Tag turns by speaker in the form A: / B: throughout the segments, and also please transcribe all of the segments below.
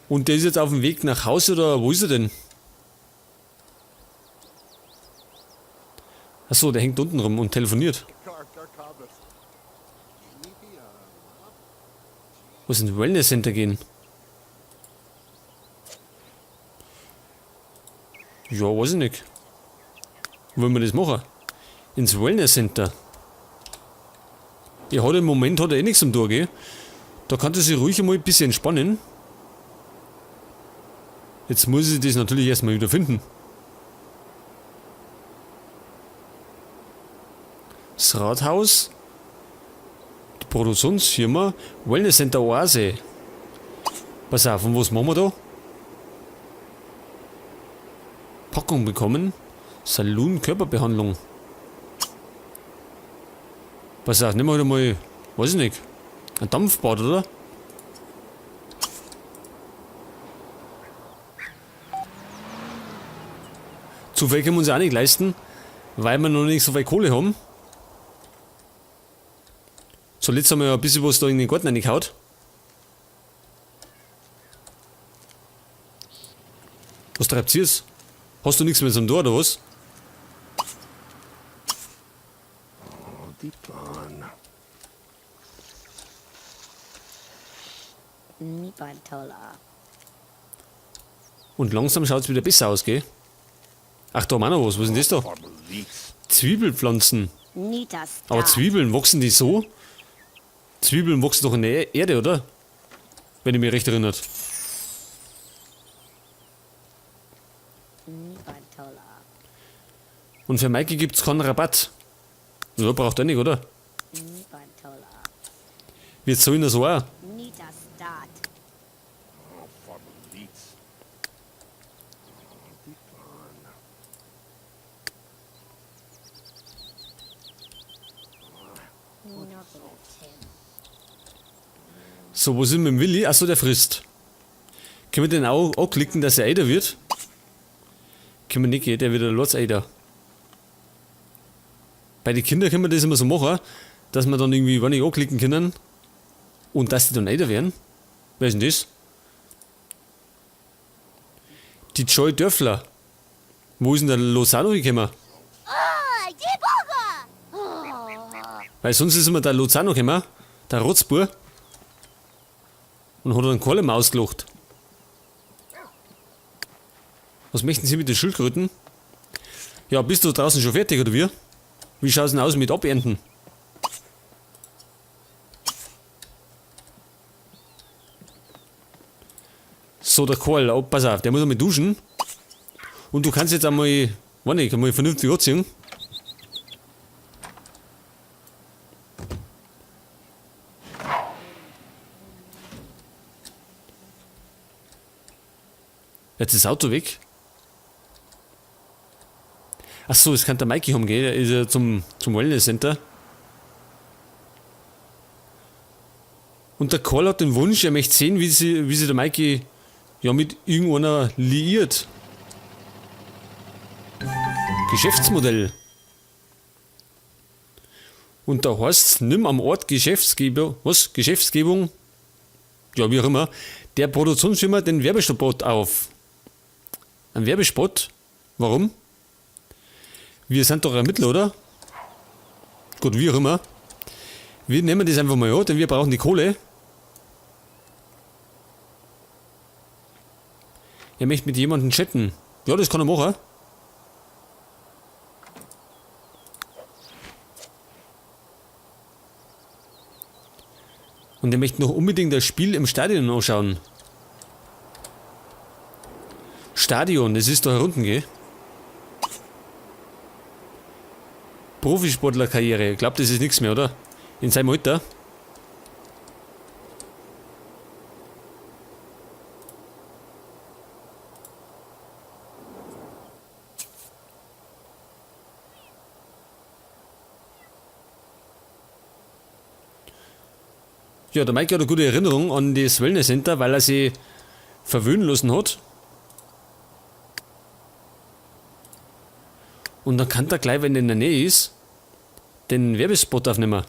A: Und der ist jetzt auf dem Weg nach Hause oder wo ist er denn? Achso, der hängt unten rum und telefoniert. Muss ins Wellness Center gehen. Ja, weiß ich nicht. Wollen wir das machen? Ins Wellness Center. Ja, hat im Moment hat er eh nichts am Tor, gell? Da kann er sich ruhig einmal ein bisschen entspannen. Jetzt muss ich das natürlich erstmal wieder finden. Das Rathaus. Die Produktionsfirma Wellness Center Oase. Pass auf, und was machen wir da? Packung bekommen. Saloon Körperbehandlung. Pass auf, nehmen wir halt mal, weiß ich nicht, ein Dampfbad, oder? Zu viel können wir uns auch nicht leisten, weil wir noch nicht so viel Kohle haben. Zuletzt haben wir ja ein bisschen was da in den Garten reingehauen. Was treibt ihr jetzt? Hast du nichts mehr zum Tor, oder was? Und langsam schaut's wieder besser aus, gell? Ach, da haben wir noch was. Was ist denn das da? Zwiebelpflanzen. Aber Zwiebeln, wachsen die so? Zwiebeln wachsen doch in der Erde, oder? Wenn ich mich recht erinnert. Und für Maike gibt's keinen Rabatt. Ja, braucht er nicht, oder? Wir zahlen das auch. So, wo sind wir mit dem Willi? Achso, der frisst. Können wir den auch anklicken, dass er älter wird? Können wir nicht, gell? Der wird ein Lotz älter. Bei den Kindern können wir das immer so machen, dass wir dann irgendwie, wenn ich anklicken können und dass die dann älter werden. Wer ist denn das? Die Joy Dörfler. Wo ist denn der Lozano gekommen? Weil sonst ist immer der Lozano gekommen, der Rotzbur, und hat dann Kohle ausgelacht. Was möchten Sie mit den Schildkröten? Ja, bist du draußen schon fertig, oder wie? Wie schaut's denn aus mit Abernten? So, der Karl, oh, pass auf, der muss einmal duschen. Und du kannst jetzt einmal, warte, ich kann mal vernünftig anziehen. Jetzt ist das Auto weg. Achso, das kann der Maiki haben, gell? Der ist ja zum Wellness Center. Und der Karl hat den Wunsch, er möchte sehen, wie sie der Maiki ja mit irgendeiner liiert. Geschäftsmodell. Und da heißt's, nimm am Ort Geschäftsgeber, was? Geschäftsgebung? Ja, wie auch immer. Der Produktionsfirma den Werbespot auf. Ein Werbespot? Warum? Wir sind doch Ermittler, oder? Gut, wie auch immer. Wir nehmen das einfach mal an, denn wir brauchen die Kohle. Er möchte mit jemandem chatten. Ja, das kann er machen. Und er möchte noch unbedingt das Spiel im Stadion anschauen. Stadion, das ist da herunten, gell? Profisportlerkarriere, ich glaub, das ist nix mehr, oder? In seinem Alter. Ja, der Maike hat eine gute Erinnerung an das Wellness Center, weil er sich verwöhnen lassen hat. Und dann kann der gleich, wenn er in der Nähe ist, den Werbespot aufnehmen.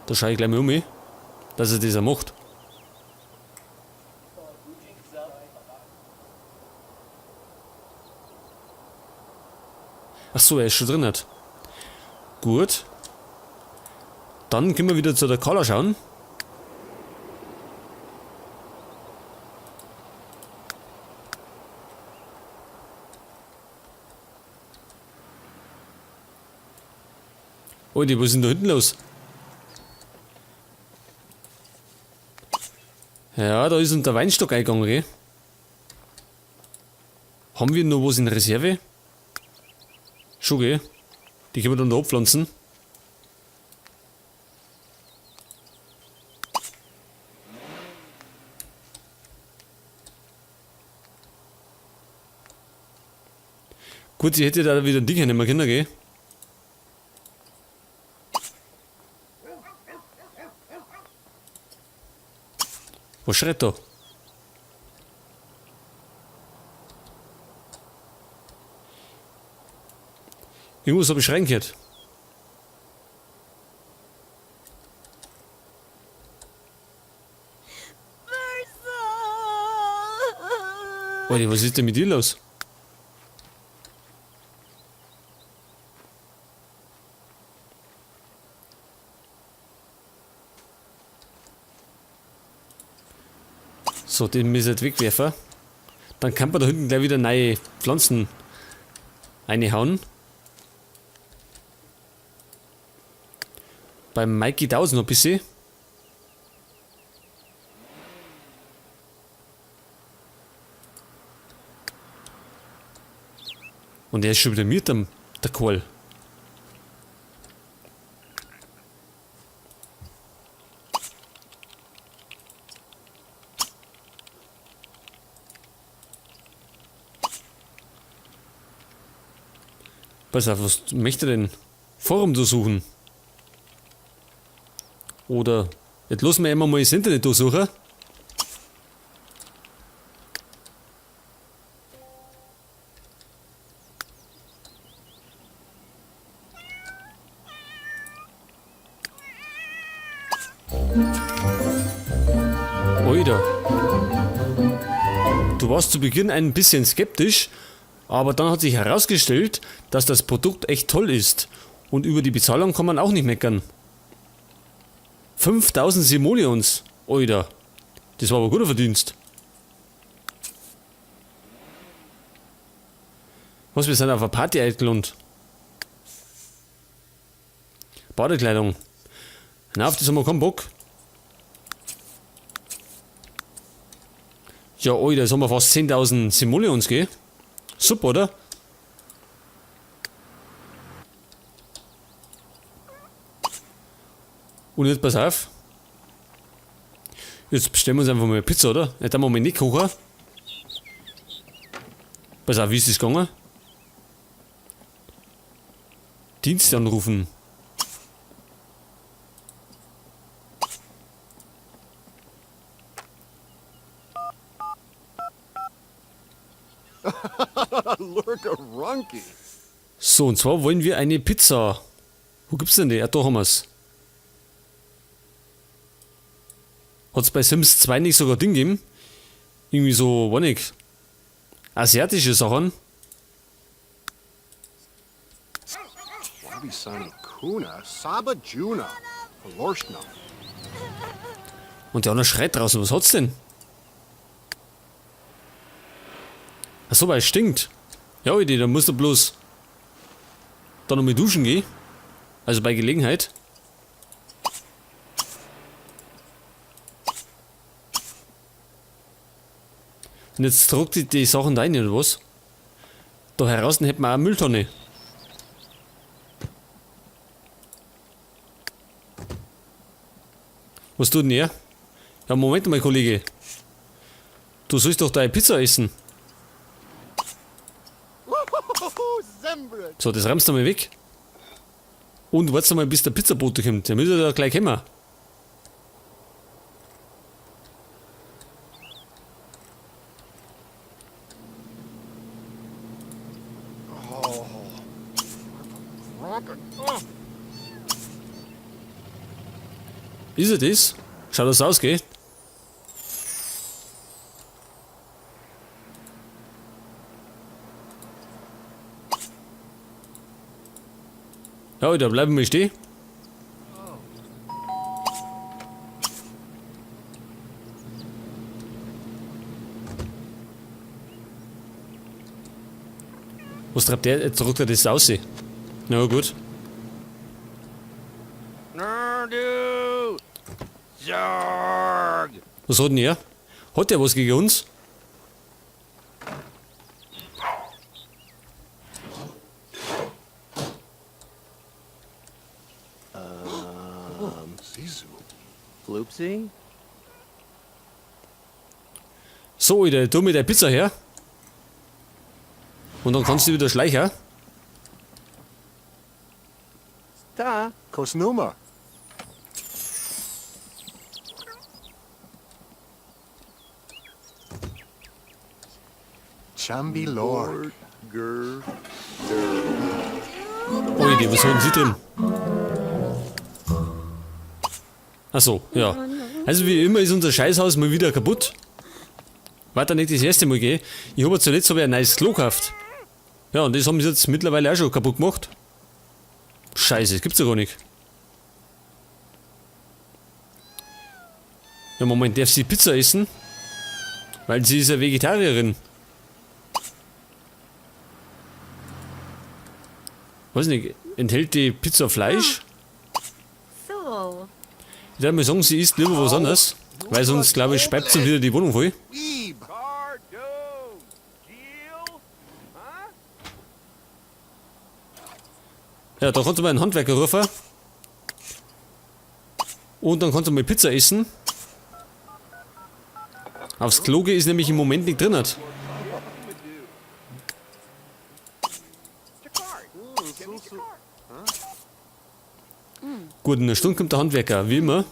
A: Da schaue ich gleich mal um, dass er das auch macht. Ach so, er ist schon drin. Hat. Gut. Dann können wir wieder zu der Carla schauen. Oide, was ist denn da hinten los? Ja, da ist der Weinstock eingegangen, gell? Haben wir noch was in Reserve? Schon, gell? Die können wir dann da abpflanzen. Gut, ich hätte da wieder ein Ding hernehmen können, gell? Was schreit da? Irgendwas habe ich schreien gehört. Alter, was ist denn mit dir los? So, den müssen wir jetzt wegwerfen. Dann kann man da hinten gleich wieder neue Pflanzen reinhauen. Beim Mikey dauert es noch ein bisschen. Und er ist schon wieder mit dem, der Kohl. Pass auf, was möchte denn? Forum durchsuchen. Oder jetzt lassen wir immer mal das Internet durchsuchen. Oida. Du warst zu Beginn ein bisschen skeptisch, aber dann hat sich herausgestellt, dass das Produkt echt toll ist. Und über die Bezahlung kann man auch nicht meckern. 5000 Simoleons. Oida. Das war aber guter Verdienst. Was, wir sind auf einer Party eingeladen. Badekleidung. Na, auf das haben wir keinen Bock. Ja, oida, jetzt haben wir fast 10.000 Simoleons, gell? Super, oder? Und jetzt pass auf. Jetzt bestellen wir uns einfach mal eine Pizza, oder? Jetzt haben wir mal nicht kochen. Pass auf, wie ist das gegangen? Dienst anrufen. So, und zwar wollen wir eine Pizza. Wo gibt's denn die? Ja, da haben wir's. Hat's bei Sims 2 nicht sogar Ding gegeben? Irgendwie so, weiß nicht. Asiatische Sachen. Und der andere schreit draußen, was hat's denn? Achso, weil es stinkt. Ja, Idee, dann musst du bloß da noch mal duschen gehen. Also bei Gelegenheit. Und jetzt tragt die die Sachen da rein, oder was? Da heraus hätten wir auch eine Mülltonne. Was tut denn er? Ja, Moment mal, Kollege. Du sollst doch deine Pizza essen. So, das rammst du mal weg. Und warte mal, bis der Pizzabote kommt. Der müsste da gleich kommen. Ist er das? Schaut das aus, gell? Ja, da bleiben wir stehen. Was treibt der? Jetzt rückt er das aus. Na gut. Was hat denn er? Hat der was gegen uns?
B: Flupsi?
A: So, Alter, tu mir der Pizza her. Und dann kannst du wieder schleichen.
B: Ta.
C: Kosnuma. Chambi Lord.
B: Ger.
A: Oide, was haben Sie drin? Achso, ja. Also wie immer ist unser Scheißhaus mal wieder kaputt. War dann nicht das erste Mal, gell? Ich habe zuletzt hab ich ein neues Klo gekauft. Ja, und das haben sie jetzt mittlerweile auch schon kaputt gemacht. Scheiße, das gibt's ja gar nicht. Ja, Moment, darf sie Pizza essen? Weil sie ist ja Vegetarierin. Weiß nicht, enthält die Pizza Fleisch?
D: So.
A: Ich würde mal sagen, sie isst lieber was anderes. Weil sonst, glaube ich, speibt sie wieder die Wohnung voll.
C: Weeb.
B: Cardo. Gil. Huh?
A: Ja, da kannst du mal einen Handwerker rufen. Und dann kannst du mal Pizza essen. Aufs Klo gehen ist nämlich im Moment nicht drin. Gut, in einer Stunde kommt der Handwerker, wie immer.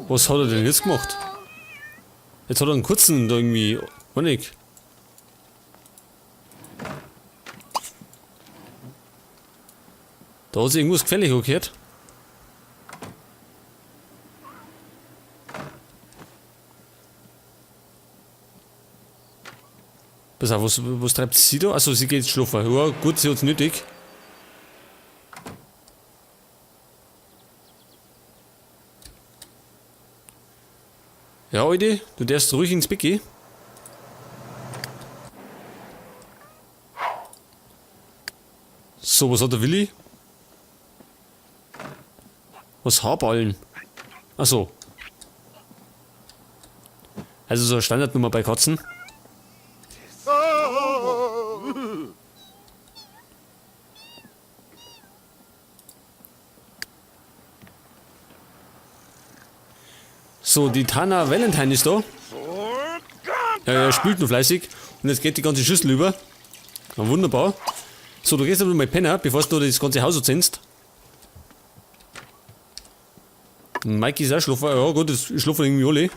A: Was hat er denn jetzt gemacht? Jetzt hat er einen kurzen da irgendwie. Weiß nicht. Da hat sich irgendwas gefährlich angehört. Pass auf, was treibt sie da? Also sie geht jetzt schlafen. Ja, gut, sie hat's nötig. Ja, Alte, du darfst ruhig ins Bett gehen. So, was hat der Willi? Was Haarballen? Achso. Also so eine Standardnummer bei Katzen. So, die Tana Valentine ist da. Ja, er spült nur fleißig. Und jetzt geht die ganze Schüssel über. Na, wunderbar. So, du gehst aber mal pennen, bevor du das ganze Haus zündest. Mikey ist auch schlafen. Ja gut, das schlafen irgendwie alle.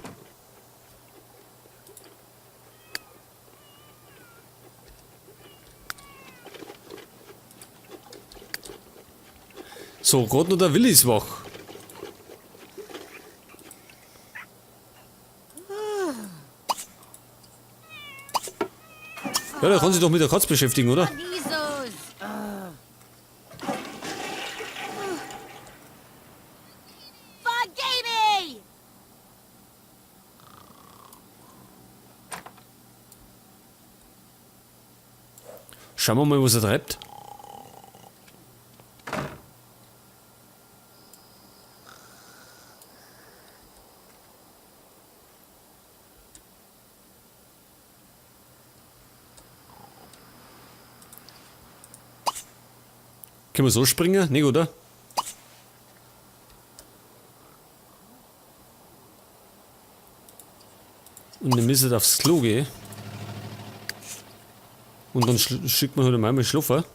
A: So, gerade noch der Willi ist wach. Ja, der kann sich doch mit der Katze beschäftigen, oder?
D: Bugamy!
A: Schauen wir mal, was er treibt. Können wir so springen? Nee, oder? Und dann müssen wir aufs Klo gehen. Und dann schickt man halt einmal schlafen.